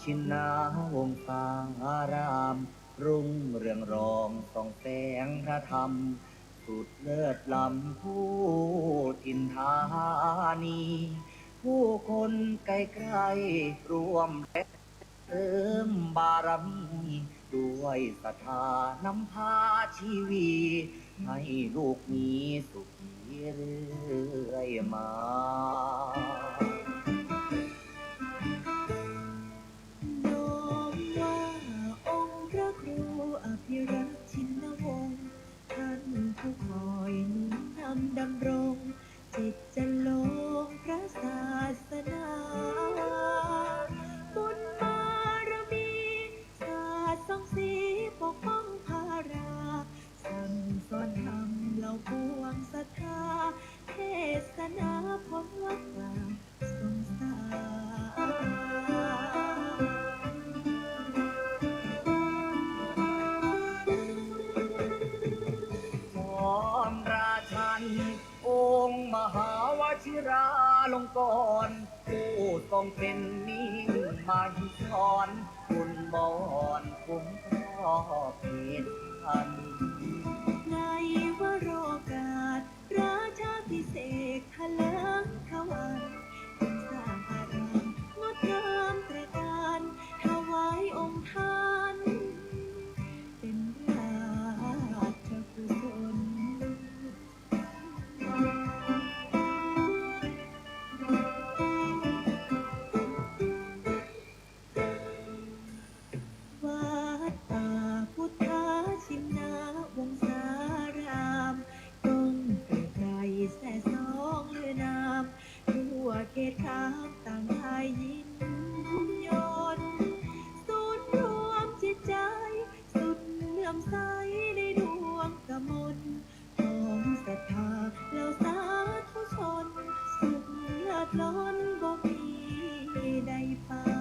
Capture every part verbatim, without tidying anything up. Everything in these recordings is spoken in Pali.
ชินนาวงศาราม รุ่งเรืองรองส่องแสงพระธรรม สุดเลิศล้ำผู้ถิ่นธานี ผู้คนไกลๆร่วมแรงเสริมบารมี ด้วยศรัทธานำพาชีวี ให้ลูกมีสุขีเรื่อยมา น้อมว่าองค์พระครูอภิรักษ์ชินวงศ์ ท่านผู้คอยหนุนนำดำรง จิตจะลงพระศาสนา บุญบารมี สาดส่องสีปกป้องพารา สั่งสอนธรรมเหล่าปวงศรัทธา เทศนาพ้นวัฏฏะสงสาร จอมราชัน องค์มหาวชิราลงกรณ์ ผู้ทรงเป็นมิ่งมหิธร บุญบอนคุ้มครอบเขตพัน ในวโรกาส ราชาภิเษกถลิงทวาร สร้างอารามงดงามตระการ ถวายองค์ท่าน เป็นราชกุศล วัดป่าพุทธชินวงศาราม ก้องเกรียงไกรแซ่ซ้องลือนาม ทั่วเขตคามต่างได้ยินยน ศูนย์รวมจิตใจ สุดเลื่อมใสในดวงกมล ของศรัทธาเหล่าสาธุชน สุขเลิศล้นบ่มีได้ปาน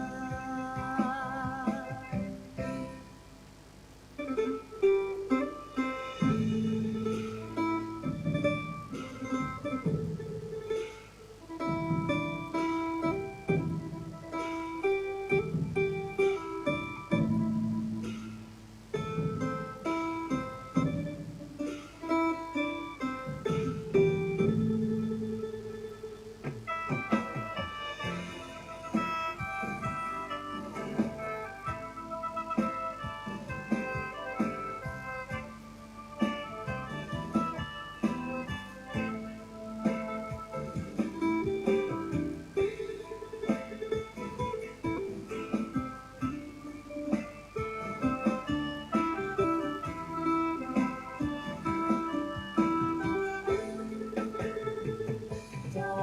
จอ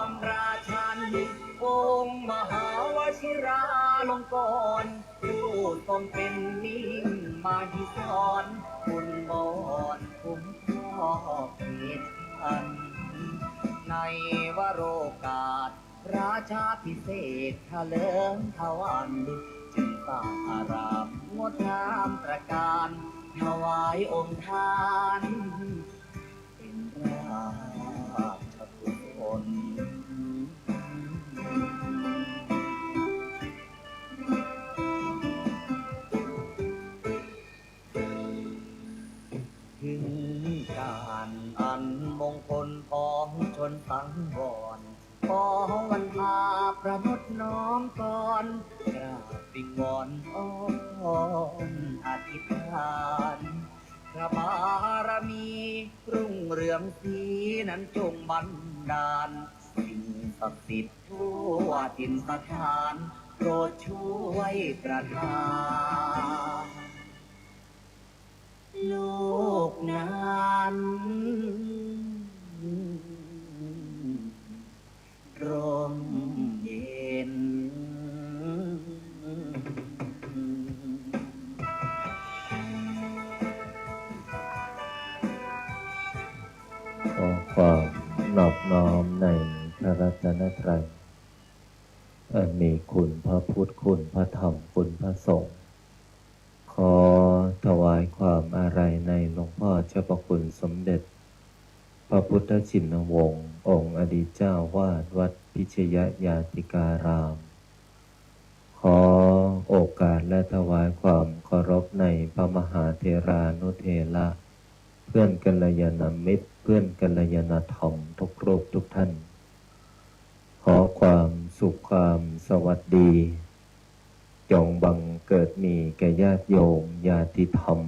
มราชัน องค์มหาวชิราลงกรณ์ ผู้ทรงเป็นมิ่งมหิธร บุญบอนคุ้มครอบเขตพัน ในวโรกาส ราชาภิเษกถลิงทวารณ์ จึงสร้างอารามงดงามตระการ ถวายองค์ท่าน เป็นราชกุศล ถึงการอันมงคลพ้องชนสังวร ขอวันพาประนดน้อมกร กราบวิงวอนอ้อนอธิษฐาน พระบารมีรุ่งเรืองศรีนั้นจงบันดาล สิ่งศักดิ์สิทธิ์ทั่วถิ่นสถาน โปรดช่วยประทาน ลูกนั้นร่มเย็น ขอความนอบน้อมในพระรัตนตรัย อันมีคุณพระพุทธ คุณพระธรรม คุณพระสงฆ์ ขอถวายความอาลัยในหลวงพ่อเจ้าพระคุณสมเด็จ พระพุทธชินวงศ์ องค์อดีตเจ้าวาดวัดพิชยญาติการาม ขอ และถวายความเคารพในพระมหาเถรานุเถระ เพื่อนกัลยาณมิตร เพื่อนกัลยาณธรรมทุกรูปทุกท่าน ขอความสุขความสวัสดี จงบังเกิดมีแก่ญาติโยมญาติธรรม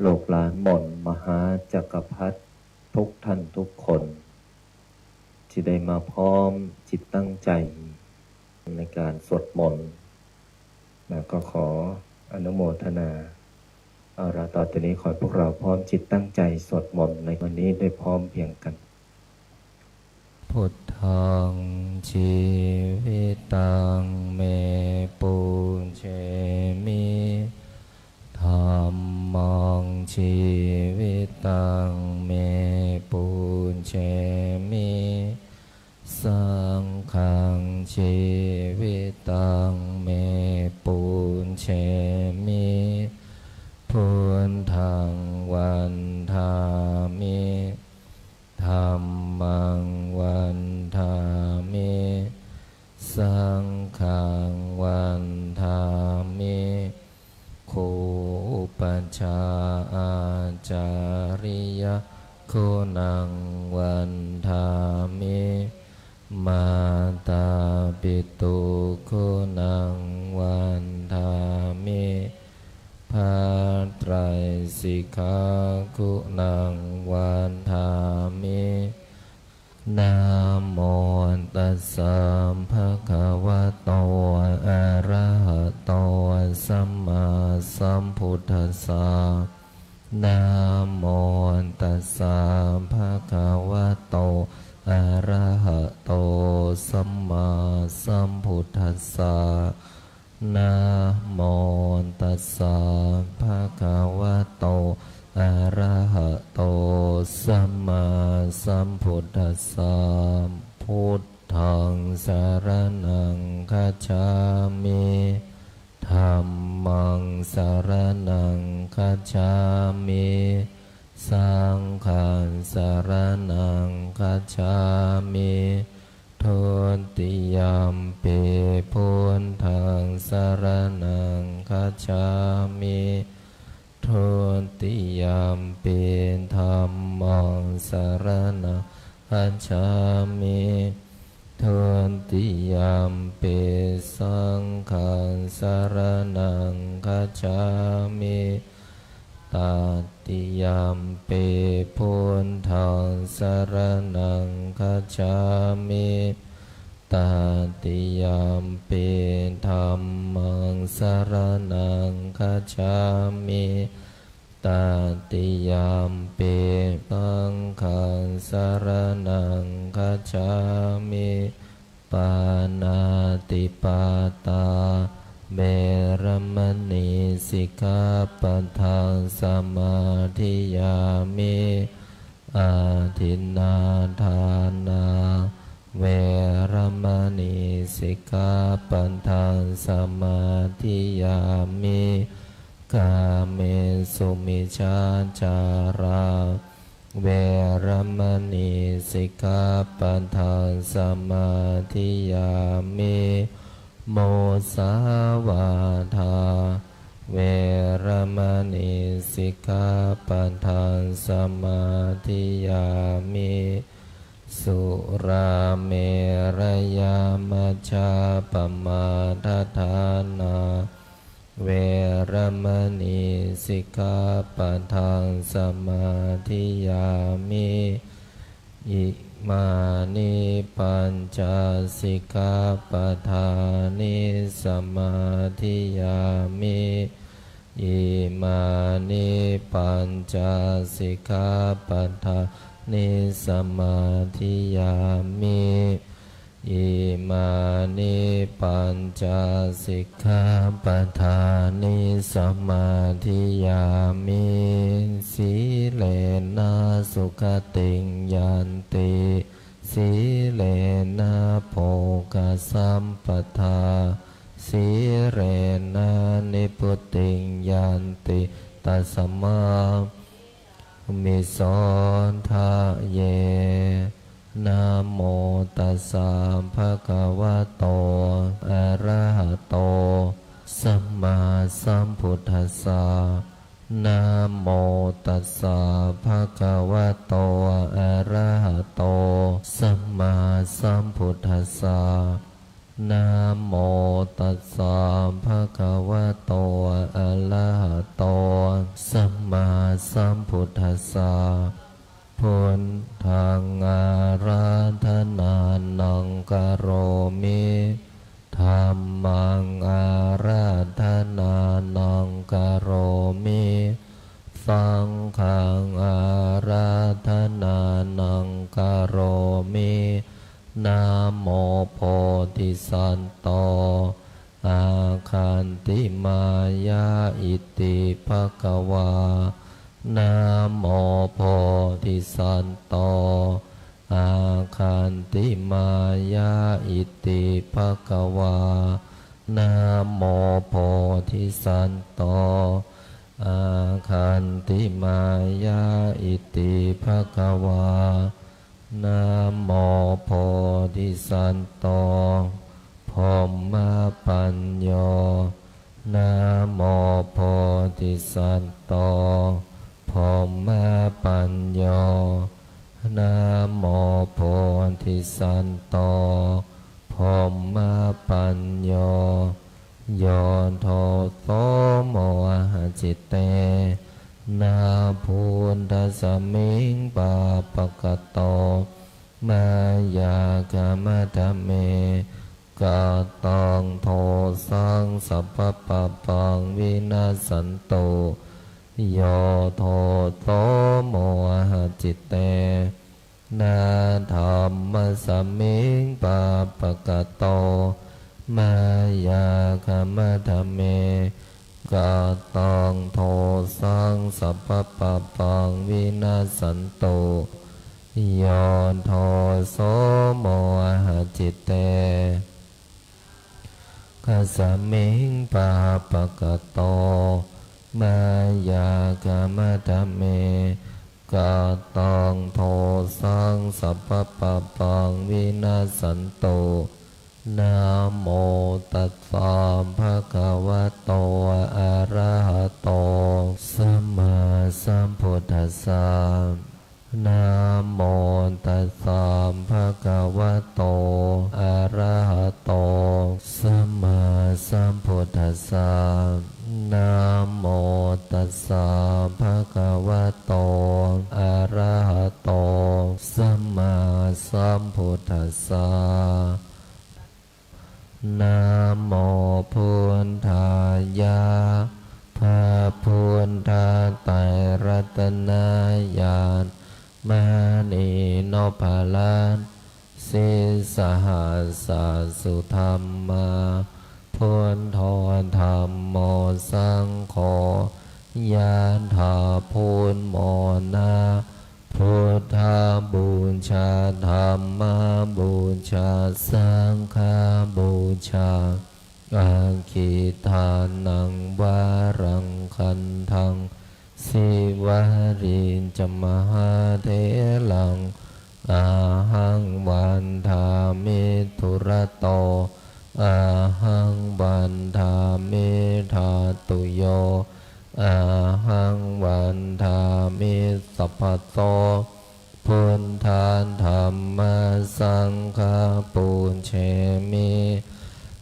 ลูกหลานมนต์มหาจักรพรรดิทุกท่านทุกคน ที่ได้มาพร้อมจิตตั้งใจในการสวดมนต์ แล้วก็ขออนุโมทนา เอาละ ต่อจากนี้ขอให้พวกเราพร้อมจิตตั้งใจสวดมนต์ในวันนี้ด้วยพร้อมเพรียงกัน Buddhaṃ jīvitaṃ me pūjemi. Dhammaṃ jīvitaṃ me pūjemi. Saṅghaṃ jīvitaṃ me pūjemi. Buddhaṃ vandāmi. Dhammaṃ vandāmi. Saṅghaṃ vandāmi. Guru upajjhāyācariyaguṇaṃ vandāmi. Mātāpituguṇaṃ vandāmi. Bhātraisikhaguṇaṃ vandāmi. Namo tassa bhagavato arahato sammāsambuddhassa. Namo tassa bhagavato arahato sammāsambuddhassa. Namo tassa bhagavato arahato sammāsambuddhassa. Buddhaṃ saraṇaṃ gacchāmi. Dhammaṃ saraṇaṃ gacchāmi. Saṅghaṃ saraṇaṃ gacchāmi. Dutiyampi buddhaṃ saraṇaṃ gacchāmi. Dutiyampi dhammaṃ saraṇaṃ gacchāmi. Dutiyampi saṅghaṃ saraṇaṃ gacchāmi. Tatiyampi buddhaṃ saraṇaṃ gacchāmi. Tatiyampi dhammaṃ saraṇaṃ gacchāmi. Tatiyampi saṅghaṃ saraṇaṃ gacchāmi. Pāṇātipātā veramaṇī sikkhāpadaṃ samādiyāmi. Adinnādānā veramaṇī sikkhāpadaṃ samādiyāmi. Kāmesu micchācārā veramaṇī sikkhāpadaṃ samādiyāmi. Musāvādā veramaṇī sikkhāpadaṃ samādiyāmi. Surāmerayamajjapamādaṭṭhānā veramaṇī sikkhāpadaṃ samādiyāmi. Imāni pañca sikkhāpadāni samādiyāmi. Imāni pañca sikkhāpadāni samādiyāmi. Imāni pañca sikkhāpadāni samādiyāmi. Sīlena sugatiṃ yanti, sīlena bhogasampadā, sīlena nibbutiṃ yanti, tasmā sīlissa sotthi. Namo tassa bhagavato arahato sammāsambuddhassa. Namo tassa bhagavato arahato sammāsambuddhassa. Namo tassa bhagavato arahato sammāsambuddhassa. Buddhaṃ ārādhanānaṃ karomi. Dhammaṃ ārādhanānaṃ karomi. Saṅghaṃ ārādhanānaṃ karomi. Namo bodhisatto āgantimāya iti bhagavā. Namo bodhisatto āgantimāya iti bhagavā. Namo bodhisatto āgantimāya iti bhagavā. Namo bodhisatto brahmapañño. Namo bodhisatto brahmapañño. Namo bodhisatto brahmapañño. Yo doso mohacitena buddhasmiṃ pāpakato mayā khamatha me kataṃ dosaṃ sabbapāpaṃ vinassantu. Yo doso mohacitena dhammasmiṃ pāpakato mayā khamatha me kataṃ dosaṃ sabbapāpaṃ vinassantu. Yo doso mohacitena kasmiṃ pāpakato mayā khamatha me kataṃ dosaṃ sabbapāpaṃ vinassantu. Namo tassa bhagavato arahato sammāsambuddhassa. Namo tassa bhagavato arahato sammāsambuddhassa. Namo tassa bhagavato arahato sammāsambuddhassa. Namo buddhāya. พระพุทธไตรรัตนญาณ มณีนพรัตน์ sīsahassa sudhammā, buddho dhammo saṅgho, ยะถา พุทโธ นะ พุทธบูชา ธัมมบูชา สังฆบูชา Aggittānaṃ varaṃ gandhaṃ, Sīvalī ca mahātheraṃ, ahaṃ vandāmi dūrato, ahaṃ vandāmi dhātuyo, ahaṃ vandāmi sabbaso. Buddha dhamma saṅgha pūjemi.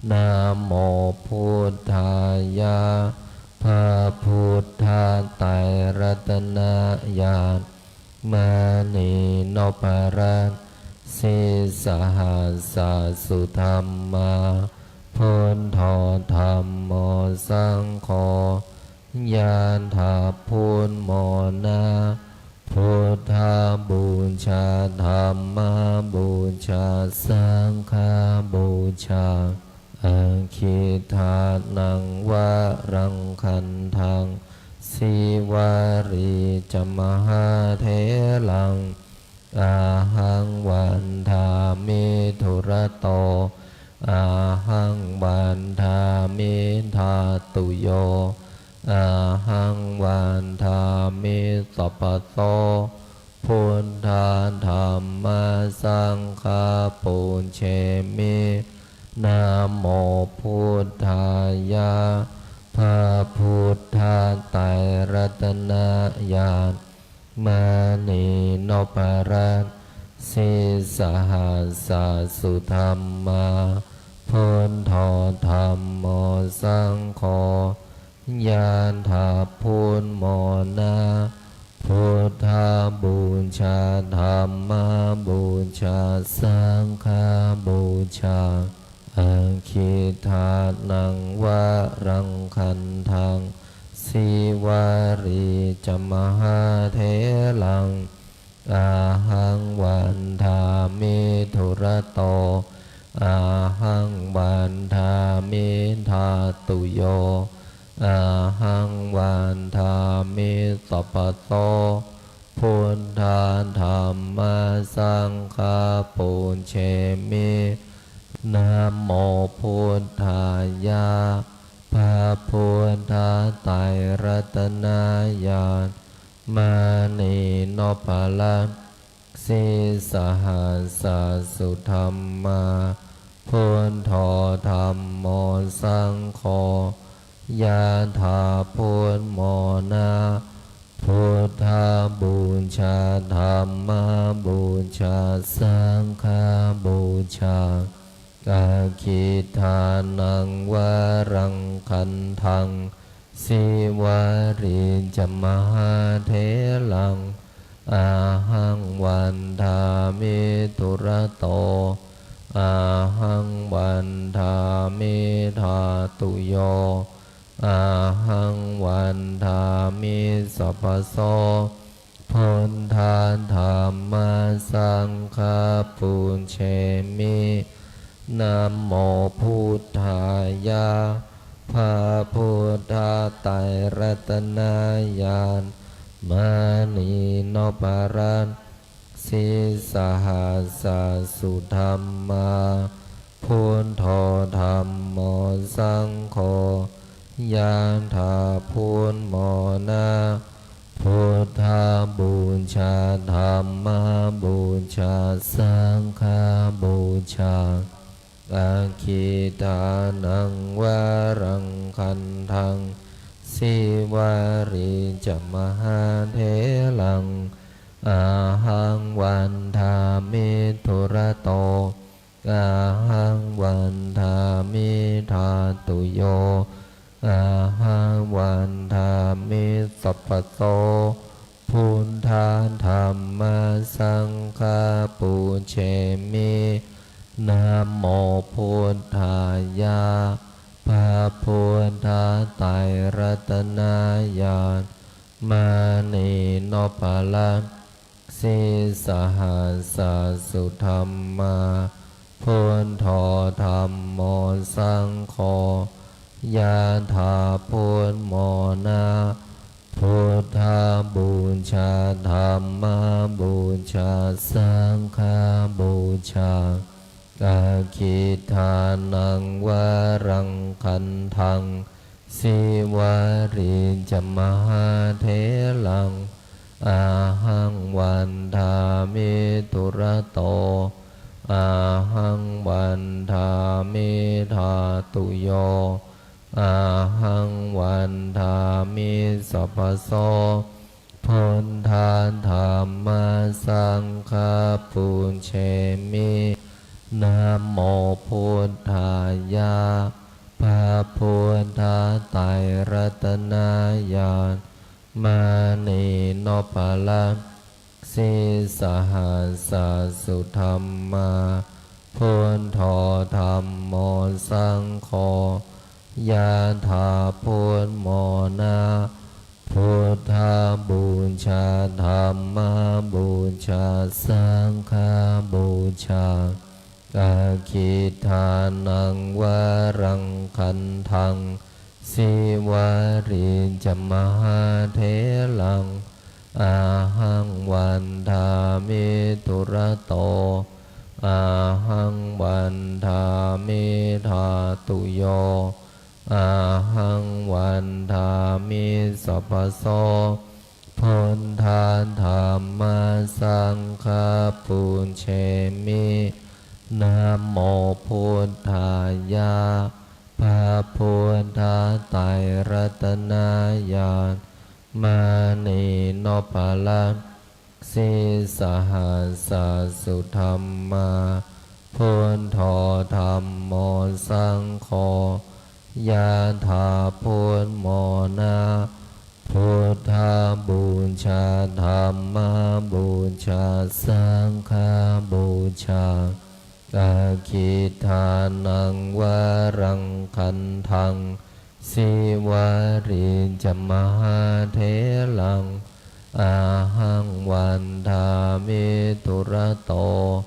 Namo buddhāya. พระพุทธไตรรัตนญาณ มณีนพรัตน์ sīsahassa sudhammā, buddho dhammo saṅgho, ยะถา พุทโธ นะ พุทธบูชา ธัมมบูชา สังฆบูชา Aggittānaṃ varaṃ gandhaṃ, Sīvalī ca mahātheraṃ, ahaṃ vandāmi dūrato, ahaṃ vandāmi dhātuyo, ahaṃ vandāmi sabbaso. Buddha dhamma saṅgha pūjemi. Namo buddhāya. พระพุทธไตรรัตนญาณ มณีนพรัตน์ sīsahassa sudhammā, buddho dhammo saṅgho, yādabuddhamona, buddhapūjā dhammapūjā saṅghapūjā, aggidānaṃ varaṃ gandhaṃ, sīvalī ca mahātheraṃ, ahaṃ vandāmi dūrato, ahaṃ vandāmi dhātuyo, ahaṃ vandāmi sabbaso, buddha dhamma saṅgha pūjemi. Namo buddhāya. พระพุทธไตรรัตนญาณ มณีนพรัตน์ sīsahassa sudhammā, buddho dhammo saṅgho, yādabuddhamona, buddhapūjā dhammapūjā saṅghapūjā, aggidānaṃ varaṃ gandhaṃ, sīvalī ca mahātheraṃ, ahaṃ vandāmi dūrato, ahaṃ vandāmi dhātuyo, ahaṃ vandāmi sabbaso, buddha dhamma saṅgha pūjemi. Namo buddhāya. พระพุทธไตรรัตนญาณ มณีนพรัตน์ sīsahassa sudhammā, buddho dhammo saṅgho, yādabuddhamona, buddhapūjā dhammapūjā saṅghapūjā, aggidānaṃ varaṃ gandhaṃ, sīvalī ca mahātheraṃ, ahaṃ vandāmi dūrato, ahaṃ vandāmi dhātuyo, ahaṃ vandāmi sabbaso, buddha dhamma saṅgha pūjemi. Namo buddhāya. พระพุทธไตรรัตนญาณ มณีนพรัตน์ sīsahassa sudhammā, buddho dhammo saṅgho, yādabuddhamona, buddhapūjā dhammapūjā saṅghapūjā, aggidānaṃ varaṃ gandhaṃ, sīvalī ca mahātheraṃ, ahaṃ vandāmi dūrato, ahaṃ vandāmi dhātuyo, ahaṃ vandāmi sabbaso, buddha dhamma saṅgha pūjemi. Namo buddhāya. พระพุทธไตรรัตนญาณ มณีนพรัตน์ sīsahassa sudhammā, buddho dhammo saṅgho, yādabuddhamona, buddhapūjā dhammapūjā saṅghapūjā, aggidānaṃ varaṃ gandhaṃ, sīvalī ca mahātheraṃ, ahaṃ vandāmi dūrato, ahaṃ vandāmi dhātuyo, ahaṃ vandāmi sabbaso, buddha dhamma saṅgha pūjemi. Namo buddhāya. พระพุทธไตรรัตนญาณ มณีนพรัตน์ sīsahassa sudhammā, buddho dhammo saṅgho, yathā buddhamona. Buddhapūjā, dhammapūjā, saṅghapūjā. Aggidānaṃ varaṃ gandhaṃ, Sīvalī ca mahātheraṃ, ahaṃ vandāmi dūrato,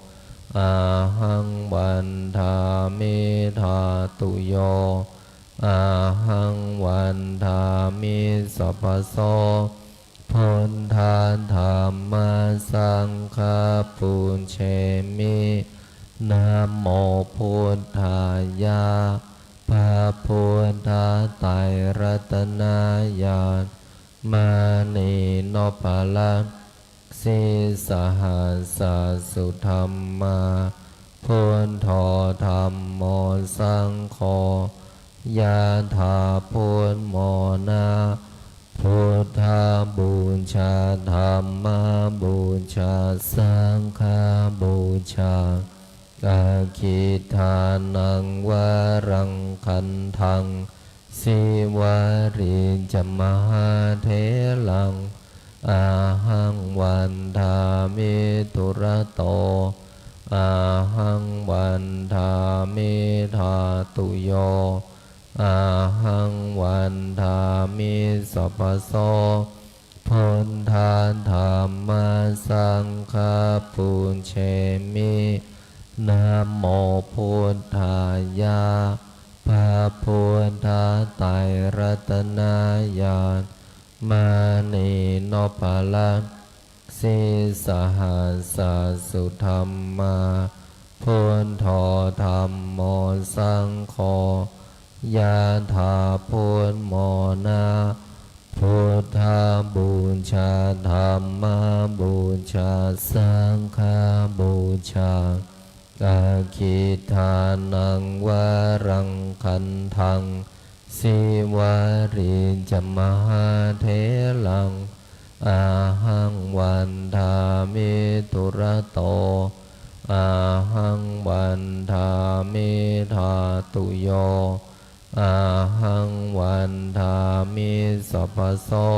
ahaṃ vandāmi dhātuyo, ahaṃ vandāmi sabbaso. Buddha dhamma saṅgha pūjemi. Namo buddhāya. พระพุทธไตรรัตนญาณ มณีนพรัตน์ sīsahassa sudhammā, buddho dhammo saṅgho, yathā buddhamona. Buddhapūjā, dhammapūjā, saṅghapūjā. Aggidānaṃ varaṃ gandhaṃ, Sīvalī ca mahātheraṃ, ahaṃ vandāmi dūrato, ahaṃ vandāmi dhātuyo, ahaṃ vandāmi sabbaso. Buddha dhamma saṅgha pūjemi. Namo buddhāya. พระพุทธไตรรัตนญาณ มณีนพรัตน์ sīsahassa sudhammā, buddho dhammo saṅgho, yathā buddhamona. Buddhapūjā, dhammapūjā, saṅghapūjā. Aggidānaṃ varaṃ gandhaṃ, Sīvalī ca mahātheraṃ, ahaṃ vandāmi dūrato, ahaṃ vandāmi dhātuyo, ahaṃ vandāmi sabbaso.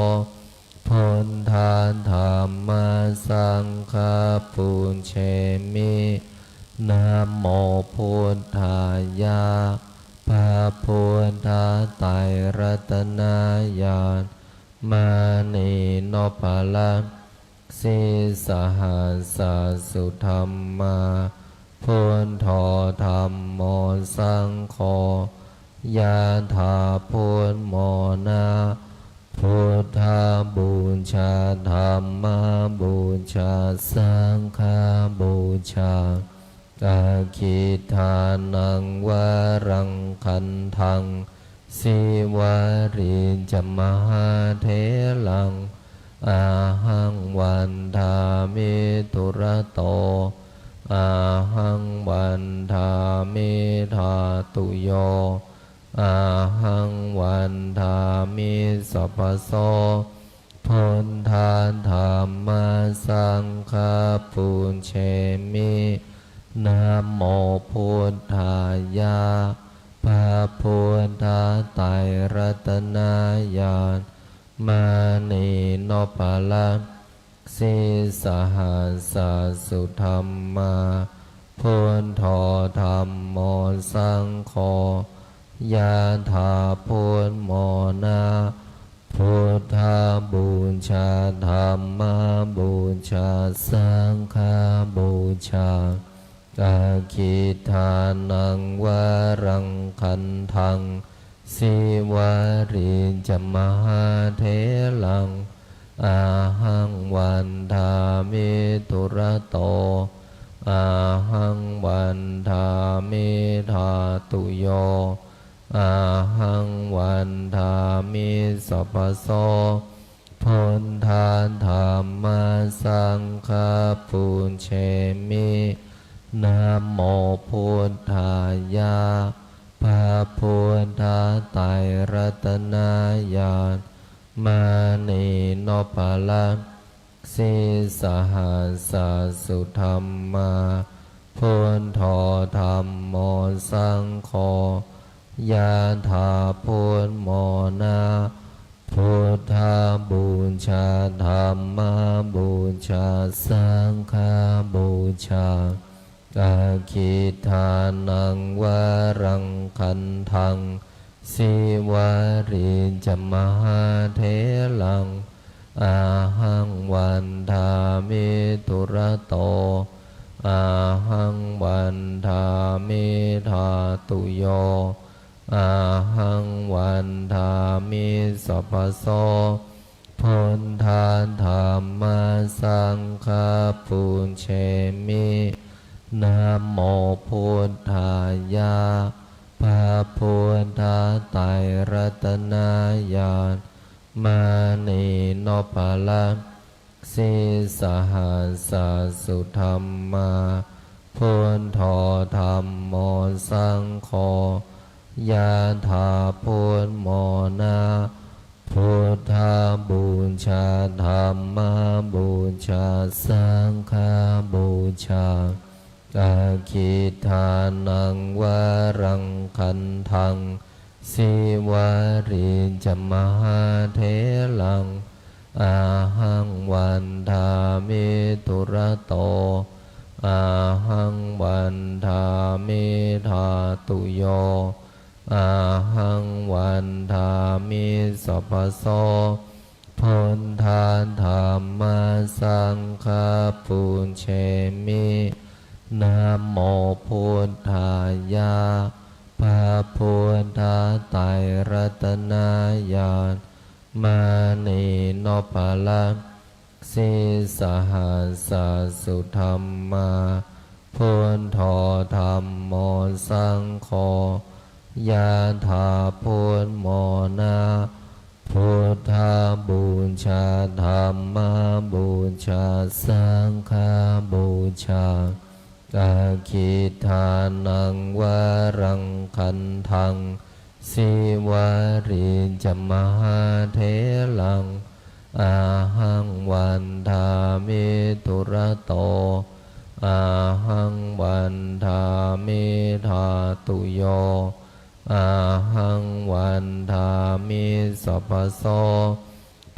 Buddha dhamma saṅgha pūjemi. Namo buddhāya. พระพุทธไตรรัตนญาณ มณีนพรัตน์ sīsahassa sudhammā, buddho dhammo saṅgho, yathā buddhamona. Buddhapūjā, dhammapūjā, saṅghapūjā. Aggidānaṃ varaṃ gandhaṃ, Sīvalī ca mahātheraṃ, ahaṃ vandāmi dūrato, ahaṃ vandāmi dhātuyo, ahaṃ vandāmi sabbaso. Buddha dhamma saṅgha pūjemi. Namo buddhāya. พระพุทธไตรรัตนญาณ มณีนพรัตน์ sīsahassa sudhammā, buddho dhammo saṅgho, yathā buddhamona. Buddhapūjā, dhammapūjā, saṅghapūjā. Aggidānaṃ varaṃ gandhaṃ, Sīvalī ca mahātheraṃ, ahaṃ vandāmi dūrato, ahaṃ vandāmi dhātuyo, ahaṃ vandāmi sabbaso. Buddha dhamma saṅgha pūjemi. Namo buddhāya. พระพุทธไตรรัตนญาณ มณีนพรัตน์ sīsahassa sudhammā, buddho dhammo saṅgho, yathā buddhamona. Buddhapūjā, dhammapūjā, saṅghapūjā. Aggidānaṃ varaṃ gandhaṃ, Sīvalī ca mahātheraṃ, ahaṃ vandāmi dūrato, ahaṃ vandāmi dhātuyo, ahaṃ vandāmi sabbaso. Buddha dhamma saṅgha pūjemi. Namo buddhāya. พระพุทธไตรรัตนญาณ มณีนพรัตน์ sīsahassa sudhammā, buddho dhammo saṅgho, yathā buddhamona. Buddhapūjā, dhammapūjā, saṅghapūjā. Aggidānaṃ varaṃ gandhaṃ, Sīvalī ca mahātheraṃ, ahaṃ vandāmi dūrato, ahaṃ vandāmi dhātuyo, ahaṃ vandāmi sabbaso. Buddha dhamma saṅgha pūjemi. Namo buddhāya. พระพุทธไตรรัตนญาณ มณีนพรัตน์ sīsahassa sudhammā, buddho dhammo saṅgho, yathā buddhamona. Buddhapūjā, dhammapūjā, saṅghapūjā. Aggidānaṃ varaṃ gandhaṃ, Sīvalī ca mahātheraṃ, ahaṃ vandāmi dūrato, ahaṃ vandāmi dhātuyo, ahaṃ vandāmi sabbaso.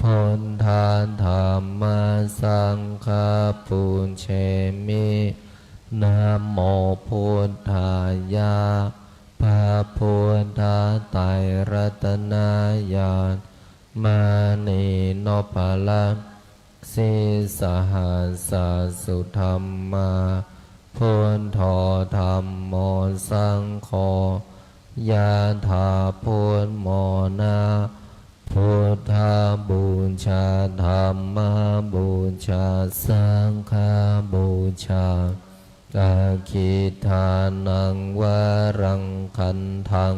Buddha dhamma saṅgha pūjemi. Namo buddhāya. พระพุทธไตรรัตนญาณ มณีนพรัตน์ sīsahassa sudhammā, buddho dhammo saṅgho, yathā buddhamona. Buddhapūjā, dhammapūjā, saṅghapūjā. Aggidānaṃ varaṃ gandhaṃ,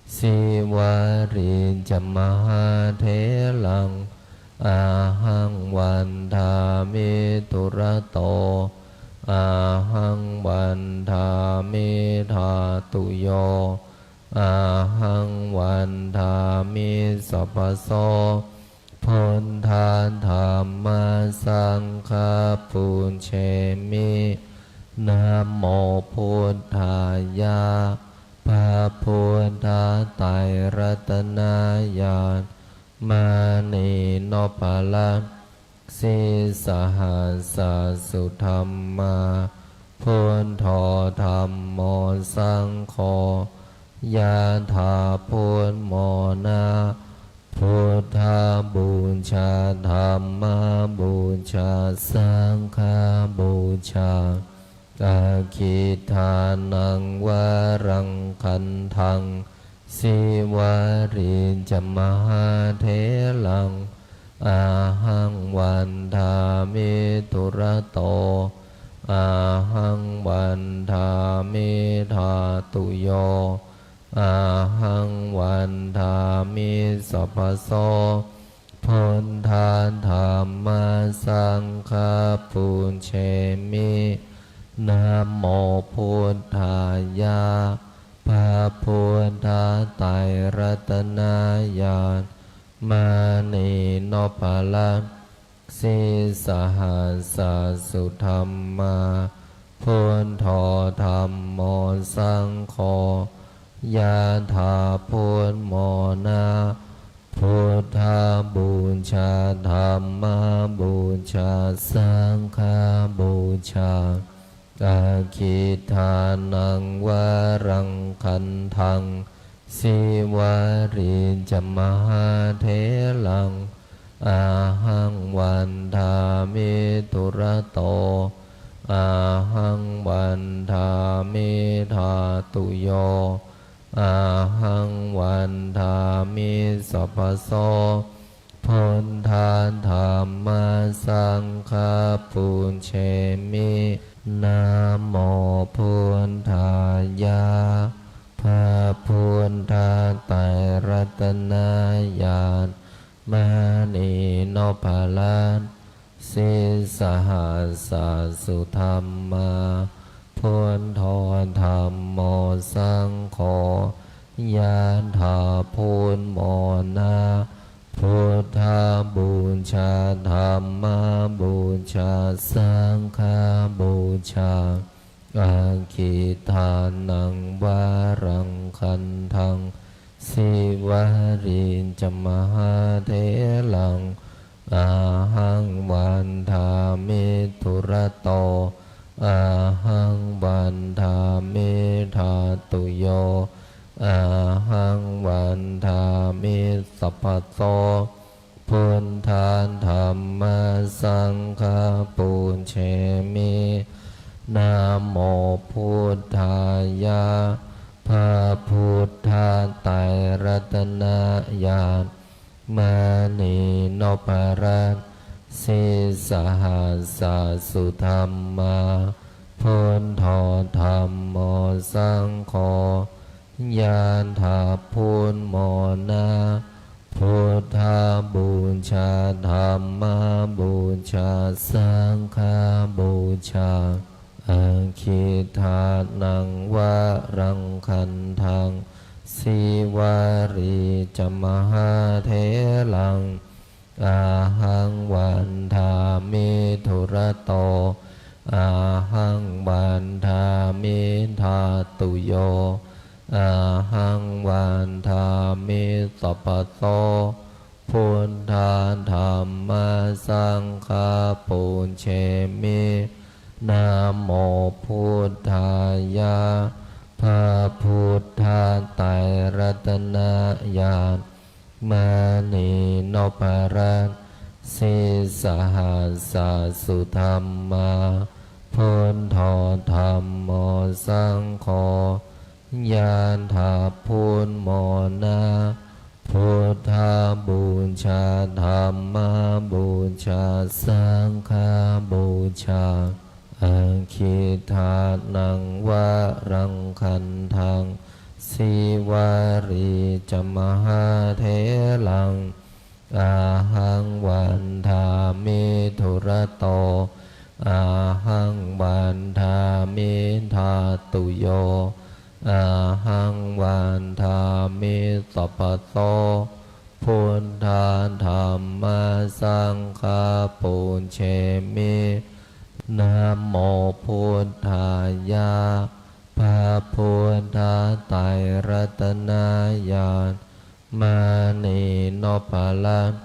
Sīvalī ca mahātheraṃ, ahaṃ vandāmi dūrato, ahaṃ vandāmi dhātuyo, ahaṃ vandāmi sabbaso. Buddha dhamma saṅgha pūjemi. Namo buddhāya. พระพุทธไตรรัตนญาณ มณีนพรัตน์ sīsahassa sudhammā, buddho dhammo saṅgho, yathā buddhamona. Buddhapūjā, dhammapūjā, saṅghapūjā. Aggidānaṃ varaṃ gandhaṃ, Sīvalī ca mahātheraṃ, ahaṃ vandāmi dūrato, ahaṃ vandāmi dhātuyo, ahaṃ vandāmi sabbaso. Buddha dhamma saṅgha pūjemi. Namo buddhāya. พระพุทธไตรรัตนญาณ มณีนพรัตน์ sīsahassa sudhammā, buddho dhammo saṅgho, yathā buddhamona. Buddhapūjā, dhammapūjā, saṅghapūjā, aggidānaṃ varaṃ gandhaṃ, sīvalī ca mahātheraṃ, ahaṃ vandāmi dūrato, ahaṃ vandāmi dhātuyo, ahaṃ vandāmi sabbaso. Buddha dhamma saṅgha pūjemi. Namo buddhāya. พระพุทธไตรรัตนญาณ มณีนพรัตน์ sīsahassa sudhammā, buddho dhammo saṅgho, yathā buddhamona. Buddhapūjā, dhammapūjā, saṅghapūjā, aggidānaṃ varaṃ gandhaṃ, sīvalī ca mahātheraṃ, ahaṃ vandāmi dūrato, ahaṃ vandāmi dhātuyo, ahaṃ vandāmi sabbaso. Buddha dhamma saṅgha pūjemi. Namo buddhāya. พระพุทธไตรรัตนญาณ มณีนพรัตน์ sīsahassa sudhammā, buddho dhammo saṅgho, yathā buddhamona. Buddhapūjā, dhammapūjā, saṅghapūjā, aggidānaṃ varaṃ gandhaṃ, sīvalī ca mahātheraṃ, ahaṃ vandāmi dūrato, ahaṃ vandāmi dhātuyo, ahaṃ vandāmi sabbaso. Buddha dhamma saṅgha pūjemi. Namo buddhāya. พระพุทธไตรรัตนญาณ มณีนพรัตน์ sīsahassa sudhammā, buddho dhammo saṅgho, yathā buddhamona. Buddhapūjā, dhammapūjā, saṅghapūjā, aggidānaṃ varaṃ gandhaṃ, sīvalī ca mahātheraṃ, ahaṃ vandāmi dūrato, ahaṃ vandāmi dhātuyo, ahaṃ vandāmi sabbaso. Buddha dhamma saṅgha pūjemi. Namo buddhāya. พระพุทธไตรรัตนญาณ มณีนพรัตน์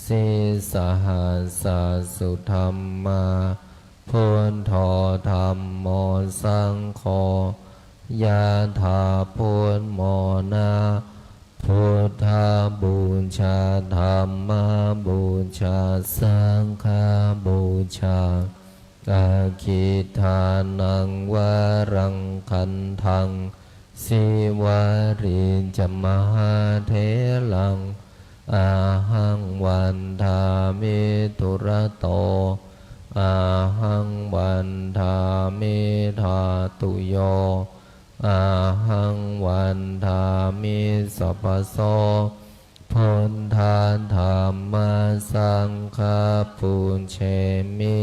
sīsahassa sudhammā, buddho dhammo saṅgho, yathā buddhamona. Buddhapūjā, dhammapūjā, saṅghapūjā, aggidānaṃ varaṃ gandhaṃ, sīvalī ca mahātheraṃ, ahaṃ vandāmi dūrato, ahaṃ vandāmi dhātuyo, ahaṃ vandāmi sabbaso. Buddha dhamma saṅgha pūjemi.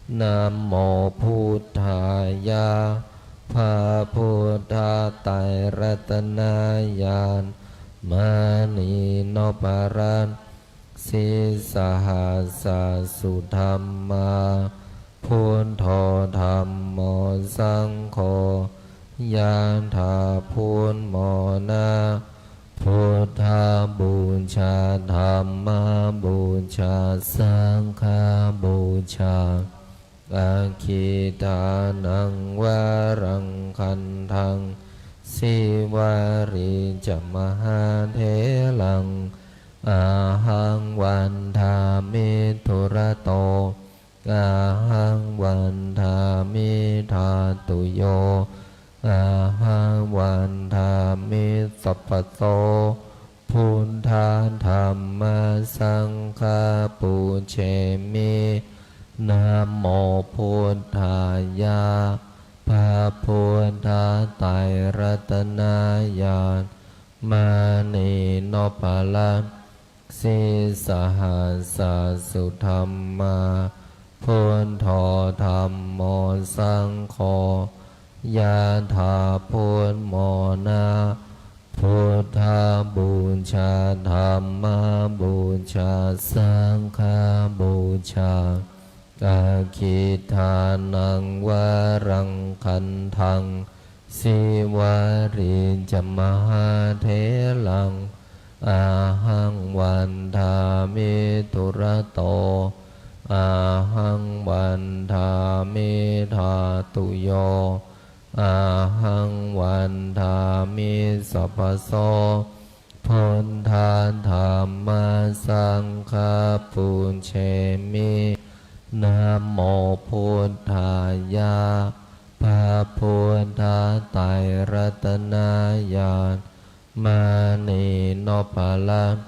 Namo buddhāya. พระพุทธไตรรัตนญาณ มณีนพรัตน์ sīsahassa sudhammā, buddho dhammo saṅgho, yathā buddhamona. Buddhapūjā, dhammapūjā, saṅghapūjā. Aggidānaṃ varaṃ gandhaṃ, sīvalī ca mahātheraṃ, ahaṃ vandāmi dūrato, ahaṃ vandāmi dhātuyo, ahaṃ vandāmi sabbaso. Buddha dhamma saṅgha pūjemi. Namo buddhāya. พระพุทธไตรรัตนญาณ มณีนพรัตน์ sīsahassa sudhammā, buddho dhammo saṅgho, yathā buddhamona. Buddhapūjā, dhammapūjā, saṅghapūjā. Aggidānaṃ varaṃ gandhaṃ, sīvalī ca mahātheraṃ, ahaṃ vandāmi dūrato, ahaṃ vandāmi dhātuyo, ahaṃ vandāmi sabbaso. Buddha dhamma saṅgha pūjemi. Namo buddhāya. พระพุทธไตรรัตนญาณ มณีนพรัตน์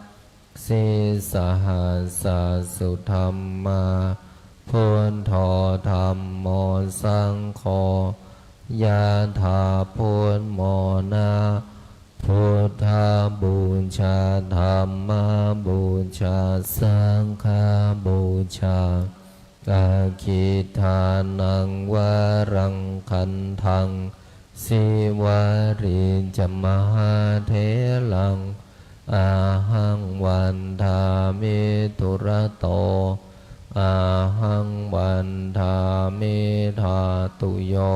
sīsahassa sudhammā, buddho dhammo saṅgho, yathā buddhamona. Buddhapūjā, dhammapūjā, saṅghapūjā. Aggidānaṃ varaṃ gandhaṃ, sīvalī ca mahātheraṃ, ahaṃ vandāmi dūrato, ahaṃ vandāmi dhātuyo,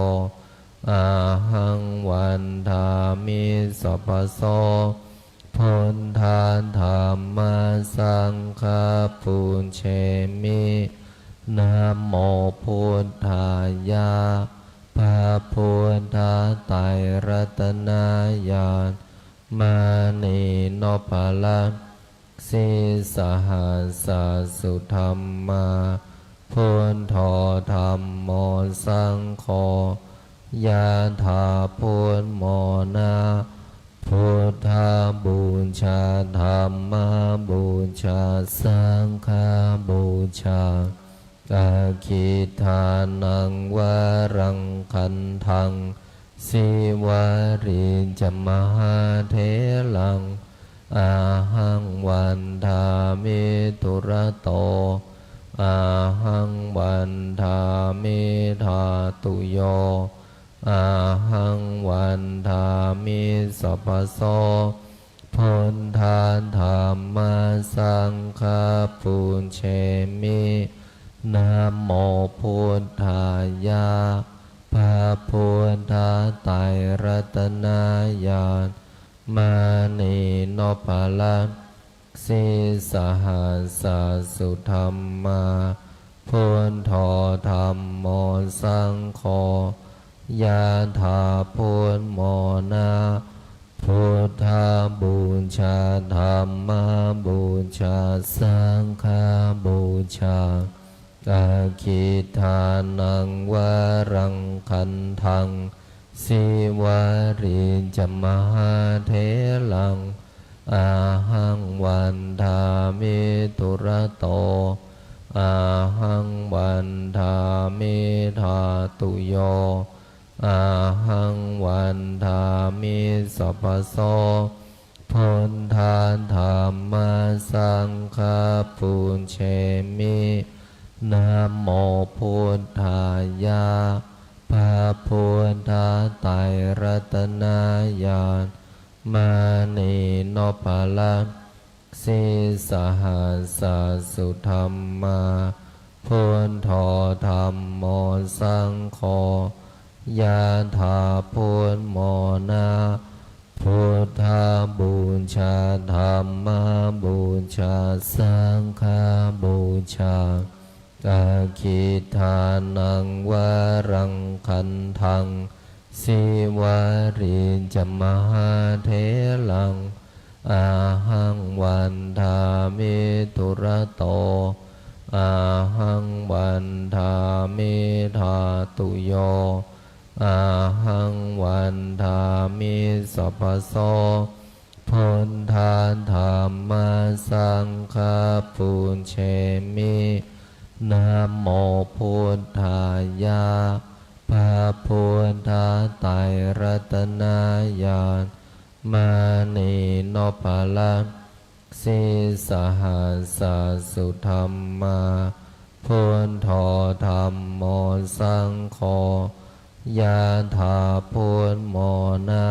ahaṃ vandāmi sabbaso. Buddha dhamma saṅgha pūjemi. Namo buddhāya. พระพุทธไตรรัตนญาณ มณีนพรัตน์ sīsahassa sudhammā, buddho dhammo saṅgho, yathā buddhamona. Buddhapūjā, dhammapūjā, saṅghapūjā. Aggidānaṃ varaṃ gandhaṃ, sīvalī ca mahātheraṃ, ahaṃ vandāmi dūrato, ahaṃ vandāmi dhātuyo, ahaṃ vandāmi sabbaso. Buddha dhamma saṅgha pūjemi. Namo buddhāya. พระพุทธไตรรัตนญาณ มณีนพรัตน์ sīsahassa sudhammā, buddho dhammo saṅgho, yathā buddhamona. Buddhapūjā, dhammapūjā, saṅghapūjā. Aggidānaṃ varaṃ gandhaṃ, sīvalī ca mahātheraṃ, ahaṃ vandāmi dūrato, ahaṃ vandāmi dhātuyo, ahaṃ vandāmi sabbaso. Buddha dhamma saṅgha pūjemi. Namo buddhāya. พระพุทธไตรรัตนญาณ มณีนพรัตน์ sīsahassa sudhammā, buddho dhammo saṅgho, yathā buddhamona. Buddhapūjā, dhammapūjā, saṅghapūjā. Aggidānaṃ varaṃ gandhaṃ, sīvalī ca mahātheraṃ, ahaṃ vandāmi dūrato, ahaṃ vandāmi dhātuyo, ahaṃ vandāmi sabbaso. Buddha dhamma saṅgha pūjemi. Namo buddhāya. พระพุทธไตรรัตนญาณ มณีนพรัตน์ sīsahassa sudhammā, buddho dhammo saṅgho, yathā buddhamona.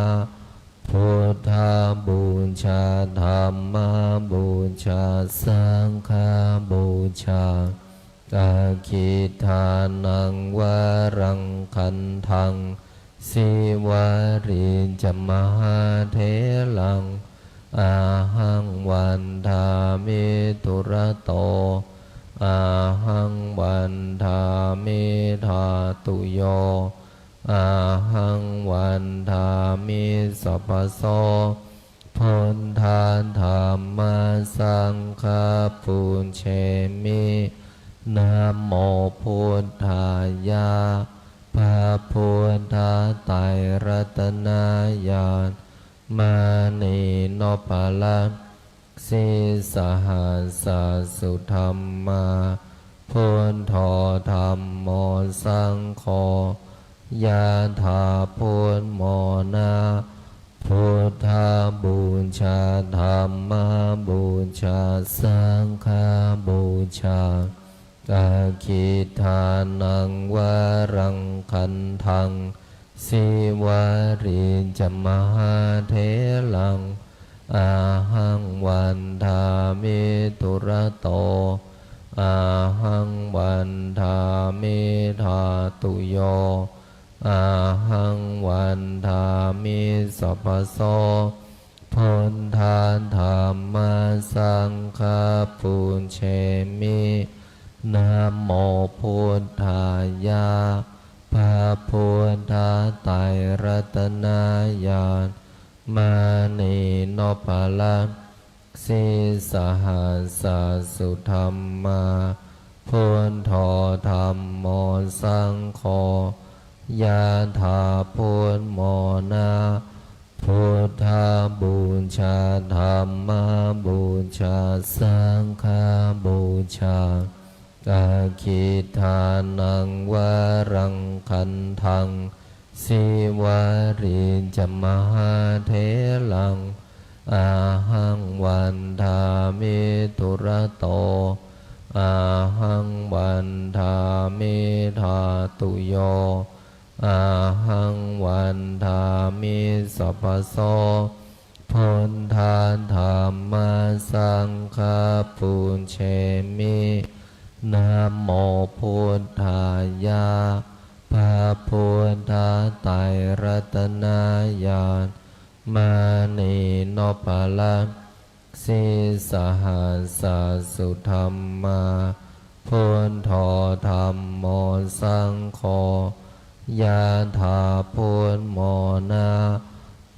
Buddhapūjā, dhammapūjā, saṅghapūjā. Aggidānaṃ varaṃ gandhaṃ, sīvalī ca mahātheraṃ, ahaṃ vandāmi dūrato, ahaṃ vandāmi dhātuyo, ahaṃ vandāmi sabbaso. Buddha dhamma saṅgha pūjemi. Namo buddhāya. พระพุทธไตรรัตนญาณ มณีนพรัตน์ sīsahassa sudhammā, buddho dhammo saṅgho, yathā buddhamona. Buddhapūjā, dhammapūjā, saṅghapūjā. Aggidānaṃ varaṃ gandhaṃ, sīvalī ca mahātheraṃ, ahaṃ vandāmi dūrato, ahaṃ vandāmi dhātuyo, ahaṃ vandāmi sabbaso. Buddha dhamma saṅgha pūjemi. Namo buddhāya. พระพุทธไตรรัตนญาณ มณีนพรัตน์ sīsahassa sudhammā, buddho dhammo saṅgho, yathā buddhamona. Buddhapūjā, dhammapūjā, saṅghapūjā. Aggidānaṃ varaṃ gandhaṃ, sīvalī ca mahātheraṃ, ahaṃ vandāmi dūrato, ahaṃ vandāmi dhātuyo, ahaṃ vandāmi sabbaso. Buddha dhamma saṅgha pūjemi. Namo buddhāya. พระพุทธไตรรัตนญาณ มณีนพรัตน์ sīsahassa sudhammā, buddho dhammo saṅgho, yathā buddhamona.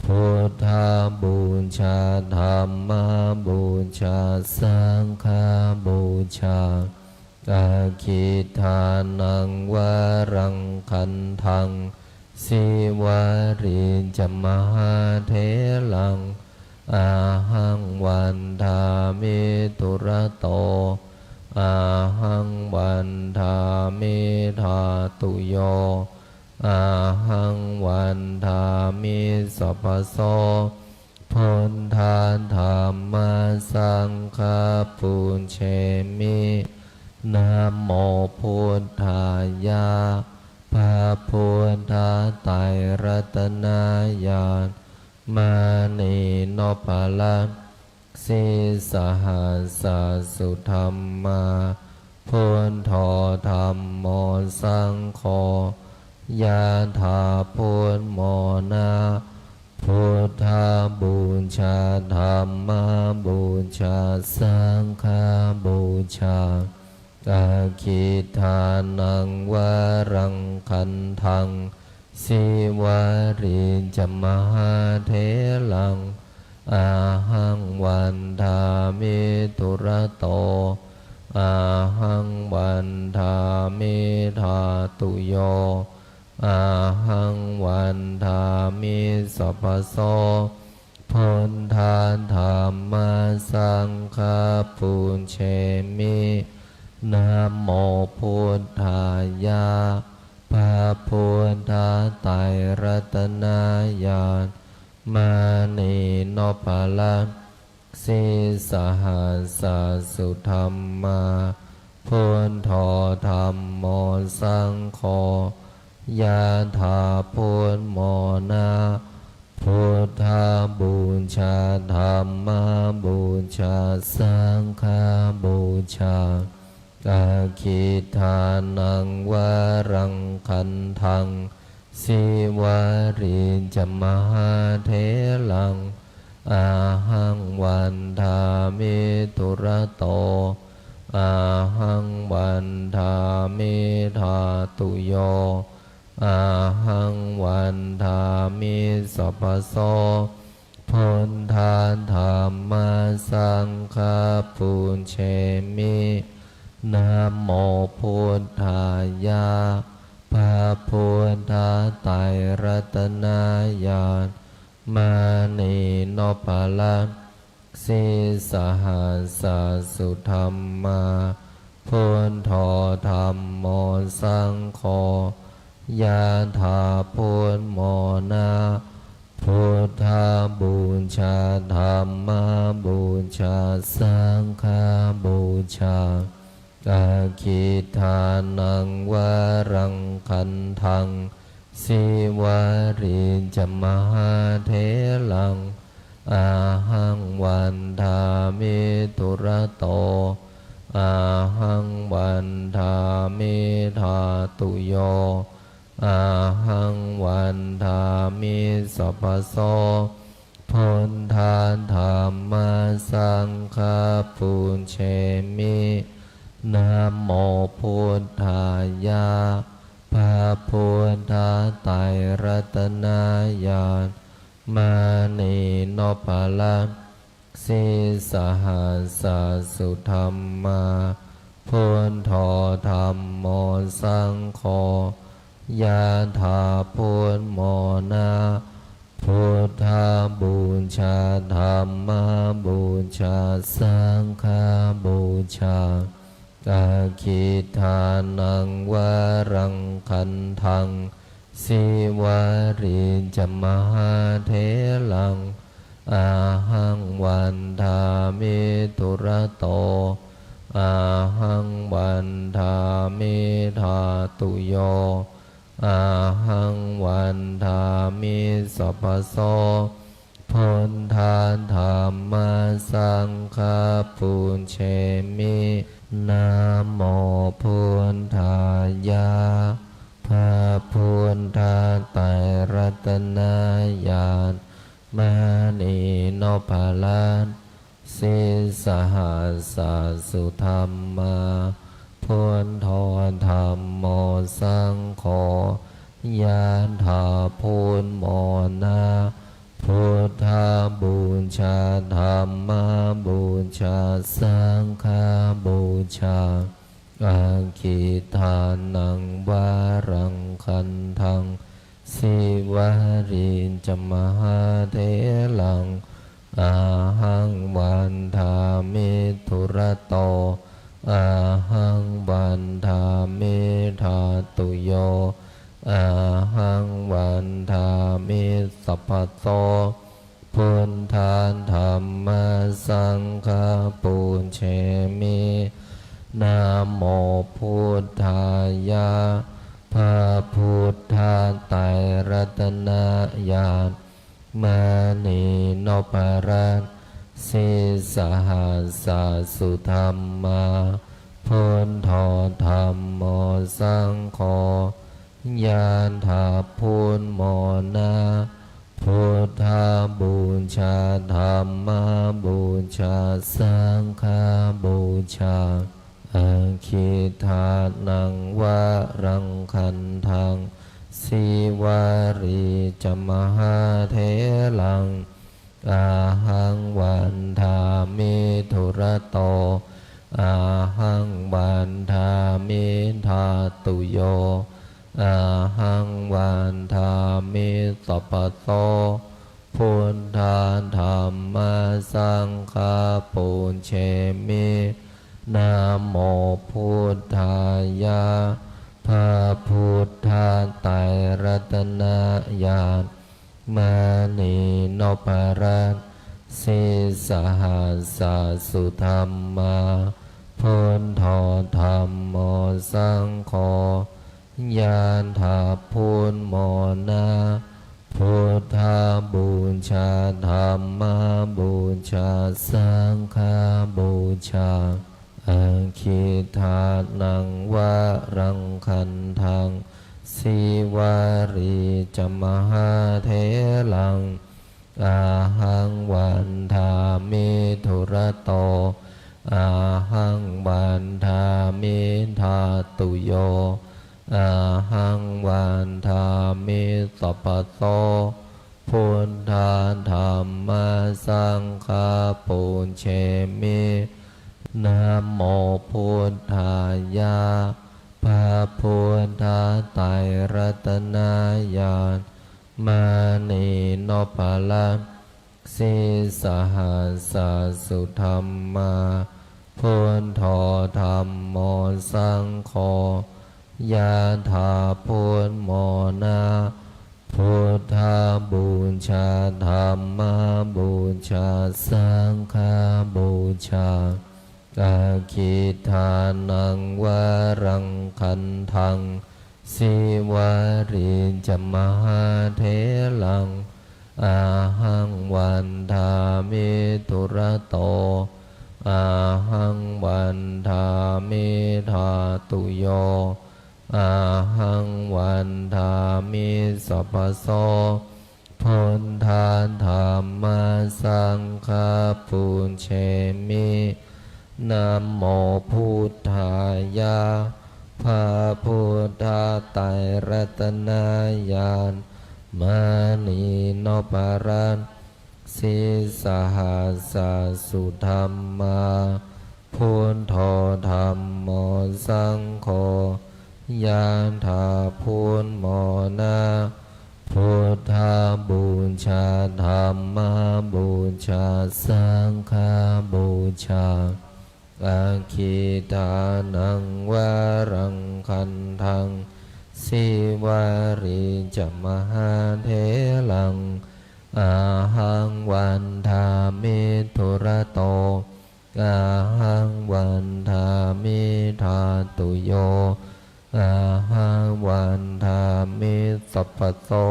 Buddhapūjā, dhammapūjā, saṅghapūjā. Aggidānaṃ varaṃ gandhaṃ, sīvalī ca mahātheraṃ, ahaṃ vandāmi dūrato, ahaṃ vandāmi dhātuyo, ahaṃ vandāmi sabbaso. Buddha dhamma saṅgha pūjemi. Namo buddhāya. พระพุทธไตรรัตนญาณ มณีนพรัตน์ sīsahassa sudhammā, buddho dhammo saṅgho, yathā buddhamona. Buddhapūjā, dhammapūjā, saṅghapūjā. Aggidānaṃ varaṃ gandhaṃ, Sīvalī ca mahātheraṃ, ahaṃ vandāmi dūrato, ahaṃ vandāmi dhātuyo, ahaṃ vandāmi sabbaso. Buddha dhamma saṅgha pūjemi. Namo buddhāya. พระพุทธไตรรัตนญาณ มณีนพรัตน์ sīsahassa sudhammā, buddho dhammo saṅgho, yathā buddhamona. Buddhapūjā, dhammapūjā, saṅghapūjā. Aggidānaṃ varaṃ gandhaṃ, Sīvalī ca mahātheraṃ, ahaṃ vandāmi dūrato, ahaṃ vandāmi dhātuyo, ahaṃ vandāmi sabbaso. Buddha dhamma saṅgha pūjemi. Namo buddhāya. พระพุทธไตรรัตนญาณ มณีนพรัตน์ sīsahassa sudhammā, buddho dhammo saṅgho, yathā buddhamona. Buddhapūjā, dhammapūjā, saṅghapūjā. Aggidānaṃ varaṃ gandhaṃ, Sīvalī ca mahātheraṃ, ahaṃ vandāmi dūrato, ahaṃ vandāmi dhātuyo, ahaṃ vandāmi sabbaso. Buddha dhamma saṅgha pūjemi. Namo buddhāya. พระพุทธไตรรัตนญาณ มณีนพรัตน์ sīsahassa sudhammā, buddho dhammo saṅgho, yathā buddhamona. Buddhapūjā, dhammapūjā, saṅghapūjā. Aggidānaṃ varaṃ gandhaṃ, Sīvalī ca mahātheraṃ, ahaṃ vandāmi dūrato, ahaṃ vandāmi dhātuyo, ahaṃ vandāmi sabbaso. Buddha dhamma saṅgha pūjemi. Namo buddhāya. พระพุทธไตรรัตนญาณ มณีนพรัตน์ sīsahassa sudhammā, buddho dhammo saṅgho, yathā buddhamona. Buddhapūjā, dhammapūjā, saṅghapūjā. Aggidānaṃ varaṃ gandhaṃ, Sīvalī ca mahātheraṃ, ahaṃ vandāmi dūrato, ahaṃ vandāmi dhātuyo, ahaṃ vandāmi sabbaso. Buddha dhamma saṅgha pūjemi. Namo sudhammā. Buddho dhammo saṅgho. Yādā buddho na, buddhapūjā dhammapūjā saṅghapūjā. Aggidānaṃ varaṃ gandhaṃ, sīvalī ca mahātheraṃ, ahaṃ vandāmi dūrato, ahaṃ vandāmi dhātuyo, ahaṃ vandāmi sabbaso. Buddha dhamma saṅgha pūjemi. Namo buddhāya. พระพุทธไตรรัตนญาณ มณีนพรัตน์ sīsahassa sudhammā. Buddho dhammo saṅgho. Yādā buddho na, buddhapūjā dhammapūjā saṅghapūjā. Aggidānaṃ varaṃ gandhaṃ, sīvalī ca mahātheraṃ, ahaṃ vandāmi dūrato, ahaṃ vandāmi dhātuyo, ahaṃ vandāmi sabbaso. Buddha dhamma saṅgha pūjemi. Namo buddhāya. พระพุทธไตรรัตนญาณ มณีนพรัตน์ sīsahassa sudhammā. Buddho dhammo saṅgho. Yādā buddho na, buddhapūjā dhammapūjā saṅghapūjā. Aggidānaṃ varaṃ gandhaṃ, sīvalī ca mahātheraṃ, ahaṃ vandāmi dūrato, ahaṃ vandāmi dhātuyo, ahaṃ vandāmi sabbaso. Buddha dhamma saṅgha pūjemi. Namo buddhāya. พระพุทธไตรรัตนญาณ มณีนพรัตน์ sīsahassa sudhammā. Buddho dhammo saṅgho. Yādā buddho na, buddhapūjā dhammapūjā saṅghapūjā. Aggidānaṃ varaṃ gandhaṃ, sīvalī ca mahātheraṃ, ahaṃ vandāmi dūrato, ahaṃ vandāmi dhātuyo, ahaṃ vandāmi sabbaso.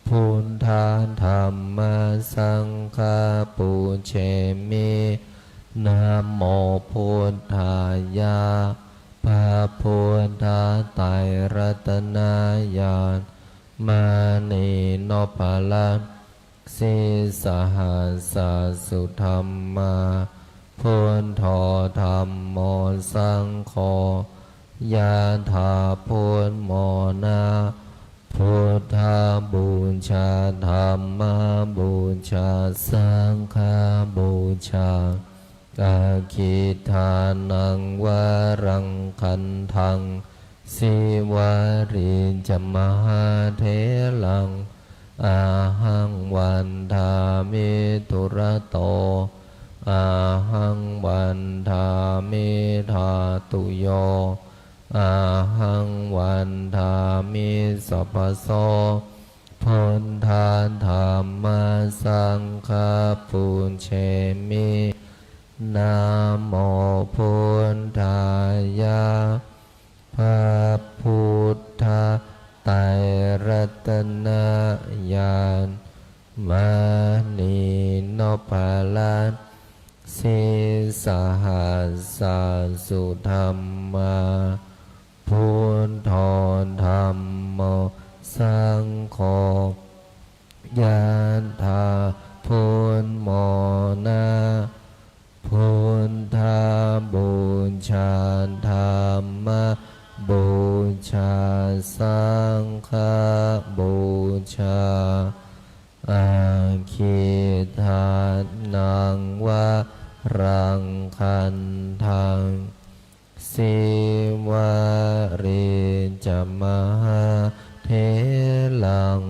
Buddha dhamma saṅgha pūjemi. Namo buddhāya. พระพุทธไตรรัตนญาณ มณีนพรัตน์ sīsahassa sudhammā. Buddho dhammo saṅgho. Yādā buddho na, buddhapūjā dhammapūjā saṅghapūjā. Aggidānaṃ varaṃ gandhaṃ, sīvalī ca mahātheraṃ, ahaṃ vandāmi dūrato, ahaṃ vandāmi dhātuyo, ahaṃ vandāmi sabbaso. Buddha dhamma saṅgha pūjemi. Namo buddhāya. พระพุทธไตรรัตนญาณ มณีนพรัตน์ sīsahassa dhammā, buddho dhammo saṅgho, yadā buddhamona, buddhapūjā dhammapūjā saṅghapūjā, aggidānaṃ varaṃ gandhaṃ, sīvalī ca mahātheraṃ,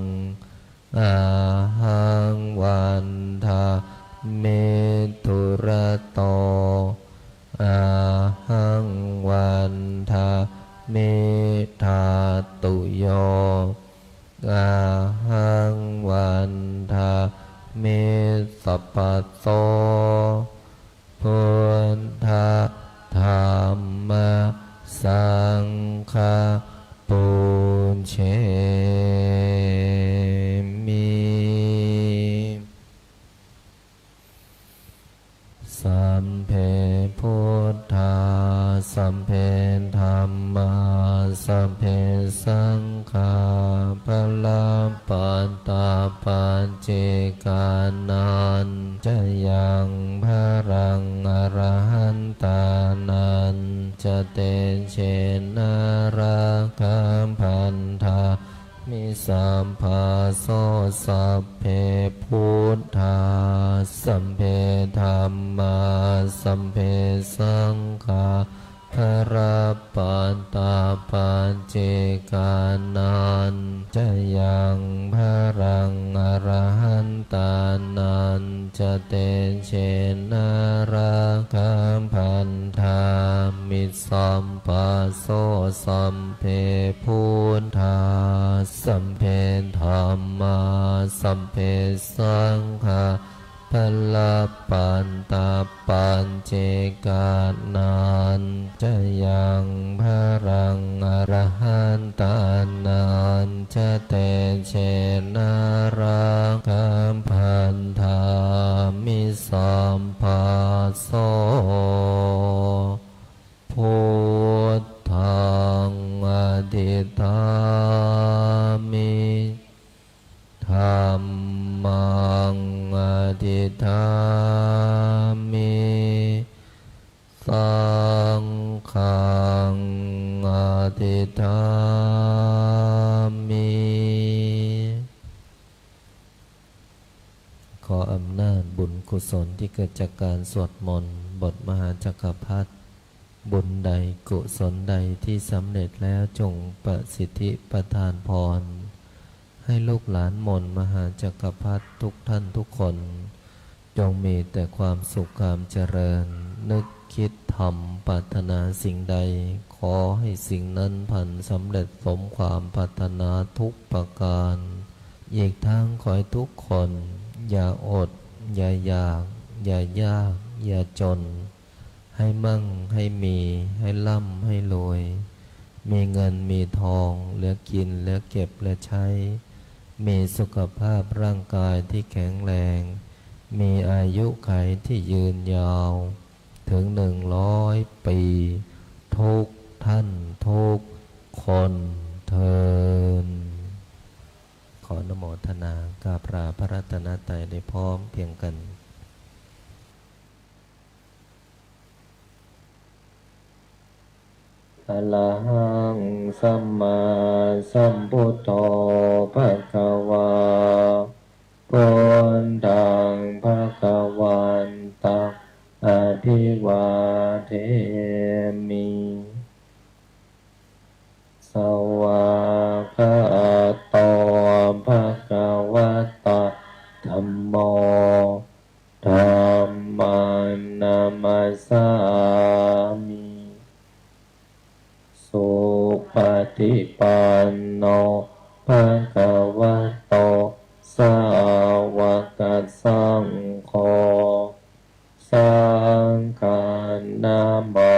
ahaṃ vandāmi dūrato, ahaṃ vandāmi dhātuyo, ahaṃ vandāmi sabbaso, buddha dhamma saṅgha pūjemi. Sabbe buddhā, sabbe dhammā, sabbe saṅghā, balappattā paccekānañca yaṃ balaṃ, arahantānañca tejena rakkhaṃ bandhā mi sabbaso. Sabbe buddhā, sabbe dhammā, sabbe saṅghā, balappattā paccekānañca yaṃ balaṃ, arahantānañca tejena rakkhaṃ bandhāmi sabbaso. Sabbe buddhā, sabbe dhammā, sabbe saṅghā, balappattā paccekānañca yaṃ balaṃ, arahantānañca tejena rakkhaṃ bandhāmi sabbaso. Buddhaṃ adhiṭṭhāmi, dhammaṃ adhiṭṭhāmi, saṅghaṃ adhiṭṭhāmi. ขออำนาจบุญกุศลที่เกิดจากการสวดมนต์บทมหาจักรพรรดิ บุญใดกุศลใดที่สำเร็จแล้วจงประสิทธิประทานพร ให้ลูกหลานมนต์มหาจักรพรรดิทุกท่านทุกคน จงมีแต่ความสุขความเจริญ นึกคิดทำปรารถนาสิ่งใด ขอให้สิ่งนั้นพลันสำเร็จสมความปรารถนาทุกประการ อีกทั้งขอให้ทุกคนอย่าอด อย่าอยาก อย่ายาก อย่าจน ให้มั่ง ให้มี ให้ร่ำ ให้รวย มีเงิน มีทอง เหลือกิน เหลือเก็บ เหลือใช้ มีสุขภาพร่างกายที่แข็งแรง มีอายุขัยที่ยืนยาว ถึงหนึ่งร้อยปี ทุกท่านทุกคนเทอญ ขออนุโมทนากราบลาพระรัตนตรัยได้พร้อมเพรียงกัน Arahaṃ sammāsambuddho bhagavā. Buddhaṃ bhagavantaṃ abhivādemi. Svākkhāto bhagavatā dhammo. Dhammaṃ namassāmi. Supaṭipanno bhagavato sāvakasaṅgho. Saṅghaṃ namā